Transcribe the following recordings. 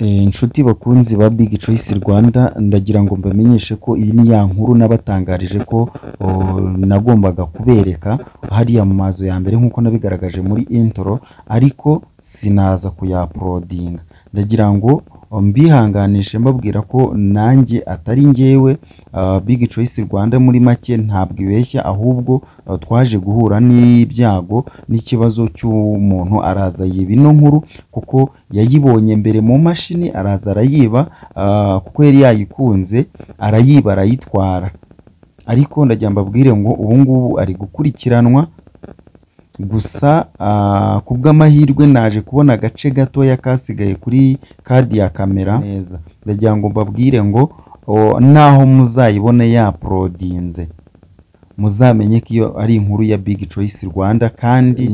Inshuti bakunzi ba Big Choice Rwanda, ndagira ngo mbamenyeshe ko iyi ni ya nkuru nabatangarije ko nagombaga kubereka hariya mu mazu ya mbere nkuko nabigaragaje muri intro, ariko sinaza kuyauploadinga. Ndagira ngo mbihanganishe mbabwira ko nanjye atari ngewe. Big Choice Rwanda muri make ntabwo ibeshya, ahubwo twaje guhura n'ibyago n'ikibazo cy'umuntu araza yiba ino nkuru, kuko yayibonye mbere mu mashini araza arayiba, kuko yari yayikunze arayiba arayitwara. Ariko ndagira mbabwire ngo ubu ngubu ari gukurikiranwa. Gusa kubw'amahirwe naje kubona agace gatoya kasigaye kuri kadi ya kamera neza. Ndagira ngo mbabwire ngo naho muzayibone yauploadinze muzamenye ko iyo ari inkuru ya Big Choice Rwanda. Kandi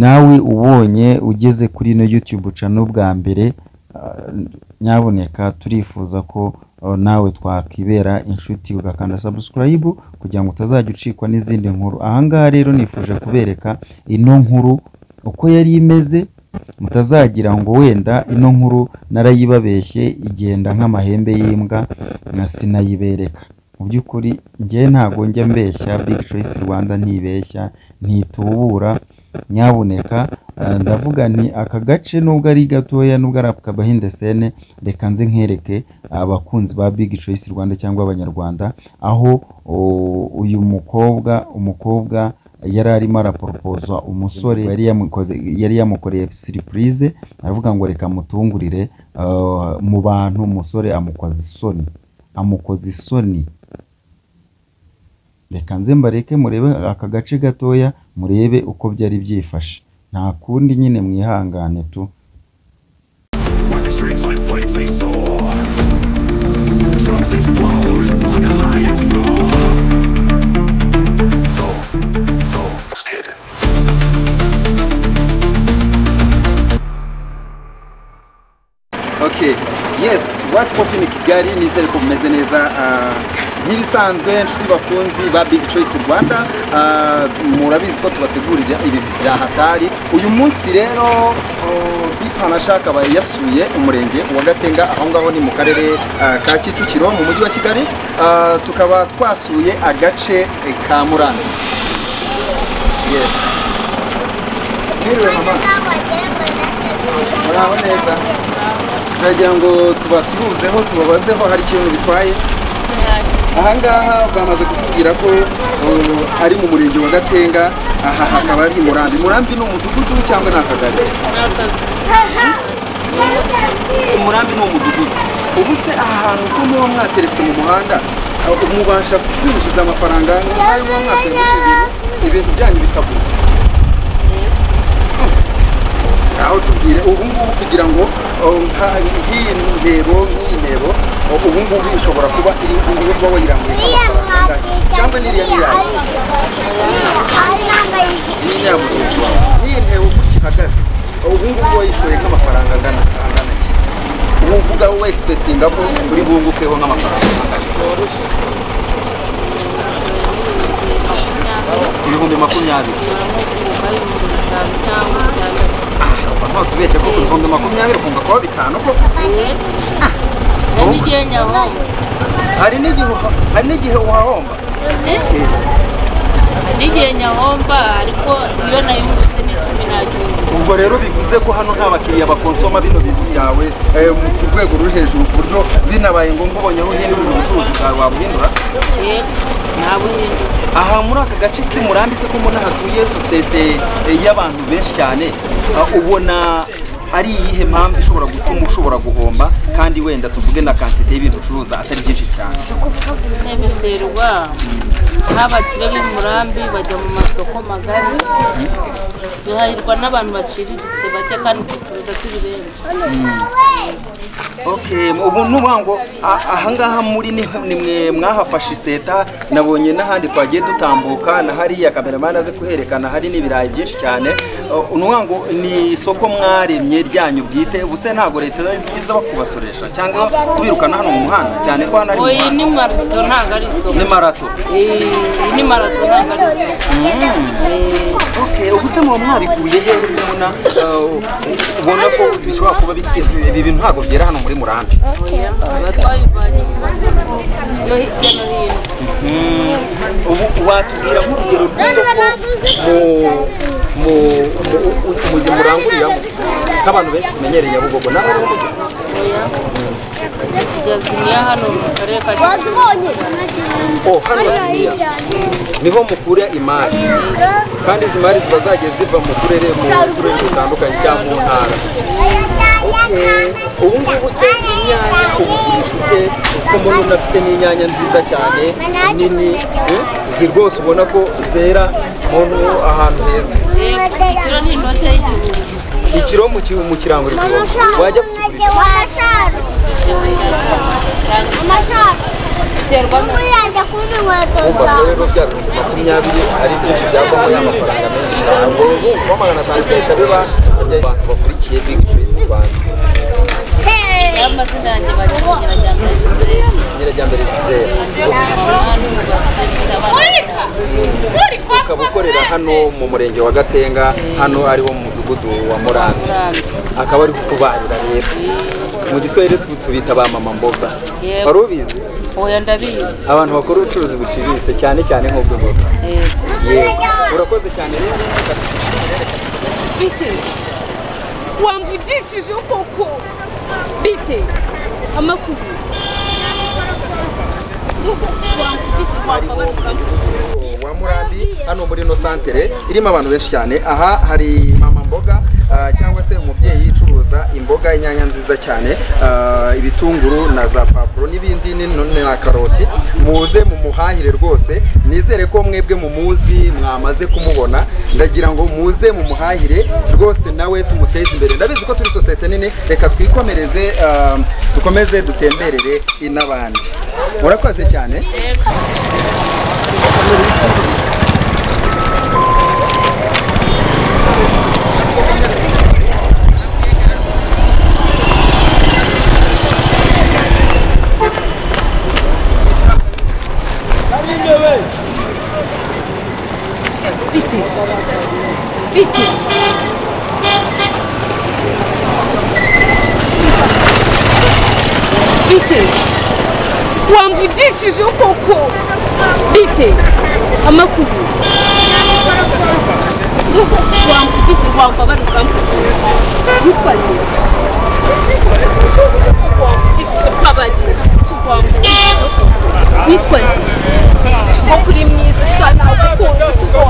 nawe ubonye ugeze kuri ino YouTube channel bwa mbere, nyaboneka turifuza ko nawe twakibera inshuti ugakanda subscribe kugira ngo utazajya ucikwa n'izindi nkuru. Ahangaha rero nifuje kubereka ino nkuru uko yari imeze, mutazagira ngo wenda ino nkuru narayibabeshye igenda nk'amahembe y'imbwa na sinayibereka. Mu by'ukuri njye ntago njya mbeshya, Big Choice Rwanda ntibeshya, ntitubura. Nyabuneka ndavuga nti aka gace nubwo ari gatoya, nubwo ari akabahinde sene, reka nze nkereke abakunzi ba Big Choice Rwanda cyangwa abanyarwanda aho uyu umukobwa yari arimo araporopoza umusore, yari yamukoreye surprise, aravuga ngo reka mutungurire mu bantu. Umusore amukoza isoni, amukoza isoni. Reka nze mbareke murebe aka gace gatoya, murebe uko byari byifashe. Nta kundi nyine, mwihangane tu. Watch the streets like flames they soar. Drums explode like a lion's roar. Go, go, hit. Okay, yes, what's poppin in Kigali? Nizere ko mumeze neza nk'ibisanzwe, inshuti bakunzi ba Big Choice Rwanda. Murabizi ko tubategurira ibintu bya hatari. Uyu munsi rero Big Panasha akaba yasuye umurenge wa Gatenga, aho ngaho ni mu karere ka Kicukiro mu mujyi wa Kigali. Tukaba twasuye agace ka Murambi. Yes. Mwiriwe mama. Muraho neza. Turagira ngo tubasuhuzeho tubabazeho hari ikintu bitwaye. Ahangaha bamaze kutubwira ko ari mu murenge wa Gatenga, aha hakaba ari Murambi. Murambi ni umudugudu cyangwa ni akagari? Umurambi ni umudugudu. Ubu se aha hantu ko muba mwateretse mu muhanda, mubasha kwinjiza amafaranga nk'ayo muba mwateretse ibintu byanyu bikagura? Aho tubwire ubu ngubu kugira ngo nk'iyi ntebo ubu ngubu ishobora kuba iri kuba wayirambuye nk'amafaranga cyangwa n'iriya n'iriya mugenzi wawe. Nk'iyi ntebo gutya ihagaze ubu ngubu wayishoye nk'amafaranga angana iki? Ubu uvuga wowe expectinga ko uri bungukeho nk'amafaranga angana 20,000. Tubeshya ko ku 20,000 ukumva ko 5 koko. Hari n'igihe uhahomba. N'igihe nyahomba, ariko iyo nayungutse ni 10,000. Ubwo rero bivuze ko hano nta bakiriya bakonsoma bino bintu byawe ku rwego ruri hejuru, ku buryo binabaye ngombwa ubonye aho uhindura ubucuruzi bwawe wabuhindura. Nabuhindura. Aha muri aka gace k'Imurambi se ko mbona hatuye sosiyete y'abantu benshi cyane, ubona ari iyihe mpamvu ishobora gutuma ushobora guhomba Kandi wenda tuvuge na quantité y'ibintu ucuruza atari byinshi cyane. Biterwa nk'abakire b'Imurambi bajya mu masoko magari, duhahirwa n'abantu baciriritse bake kandi ducuruza turi benshi. Okay, ubu nuvuga ngo ahangaha muri nimwe mwahafashe iseta, nabonye n'ahandi twagiye dutambuka na hariya cameraman aze kuherekana hari n'ibirayi byinshi cyane. Nuvuga ngo ni isoko mwaremye ryanyu bwite, ubuse ntago leta iza bakubasoresha cyangwa kubirukana hano mu muhanda cyane ko hano ari Oyi ni marato ntago ari isoko. Ni marato. Ni marato ntago ari isoko. Okay, ubuse mwa mwabikuye he ubona ubona ko bishobora kuba ibi bintu ntago byera hano muri Murambi? Batwayivanye mu masoko yo hirya no hino. Ubu watubwira nk'urugero rw'isoko mu mujyi muranguriramo nk'abantu benshi tumenyereye Nyabugogo nawe uri mujyi? Ziniya hano mu karere ka Kicukiro. Oh, hano Ziniya niho mukura imari, kandi izi mari ziba zagiye ziva mu turere dutandukanye cyangwa mu ntara. Ubu ngubu se inyanya ubugurisha ute? Kuko mbona unafite n'inyanya nziza cyane nini izi rwose ubona ko zera ahantu heza. Ikiro ni inote y'igihumbi. Ikiro mu kiranguriro wajya kukigurisha umva rero bya 20 ari byinshi byavamo y'amafaranga menshi ntabwo 500 bihita biba abantu bakurikiye Big Choice Rwanda. Amazina yanjye Nyirajyambere Gisele. Ukaba ukorera hano mu murenge wa Gatenga, hano ariho mu mudugudu wa Murambi, akaba ari kukubarira rero. Mu Giswahili tubita ba mama mboga. Wari ubizi? Oya ndabizi. Abantu bakora ubucuruzi buciriritse cyane cyane nk'ubw'imboga. Yego. Urakoze cyane rero. Bite wamvugishije koko? Bite amakuru wa Murambi hano muri no santere irimo abantu benshi cyane. Aha hari mama mboga cyangwa se umubyeyi ucuruza imboga, inyanya nziza cyane, ibitunguru na za pavuro n'ibindi na karoti. Muze mumuhahire rwose, nizere ko mwebwe mumuzi mwamaze kumubona. Ndagira ngo muze mumuhahire rwose nawe tumuteze imbere. Ndabizi ko turi sosiyete nini, reka twikomereze, dukomeze dutemberere n'abandi. Murakoze cyane. Bite bite bite wamvugishije koko? Bite amakuru wamvugishije wambabara ukamvugisha witwaye wamvugishije mbabarira wamvugishije witwaye ko uri mwiza sha nagukunze si ubwo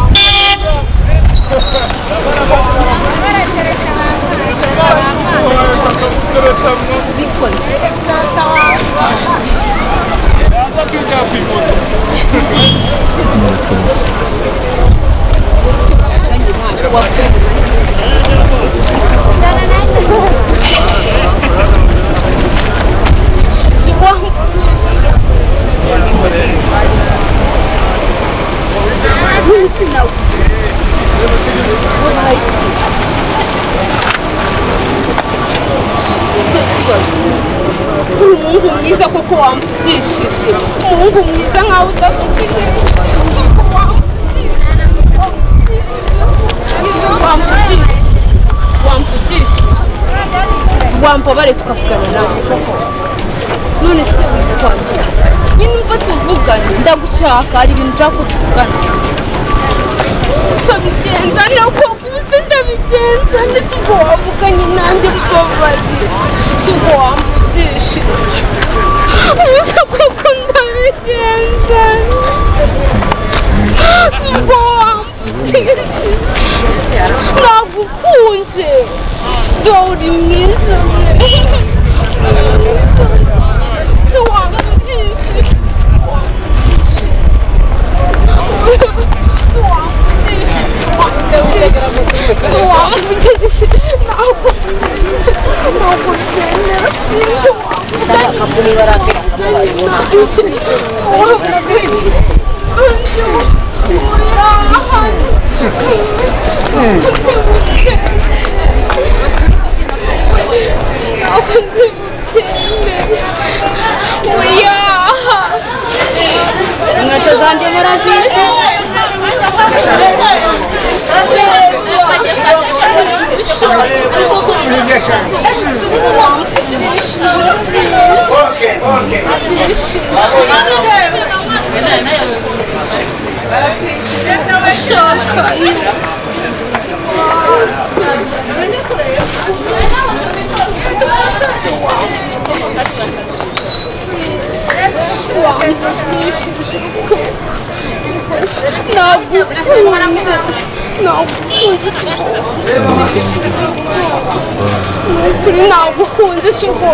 Umuhungu mwiza koko wamvugishije, umuhungu mwiza nkawe udafite wamvugishije wambabare tukavugana nawe. None se witwaye nyine umva tuvugane, ndagushaka hari ibintu nshaka ko tuvugana. Ndabigenza nuko uvuze ndabigenza, ndetse ubwo wavuganye nanjye mbabarira, si ubwo wamvugishije ubusa koko ndabigenza, si ubwo wamvugishije nagukunze, dore uri mwiza we. Inkweto zanjye murazizi. Nagukunze si ubwo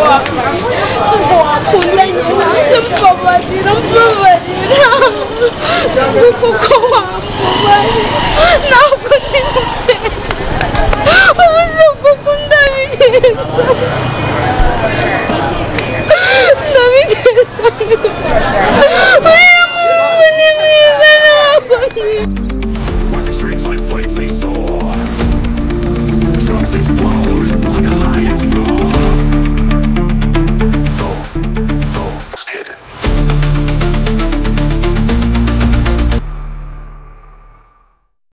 wakunda nanjye mbabarira mbabarira si ubwo kuko wambabarira ntabwo ndi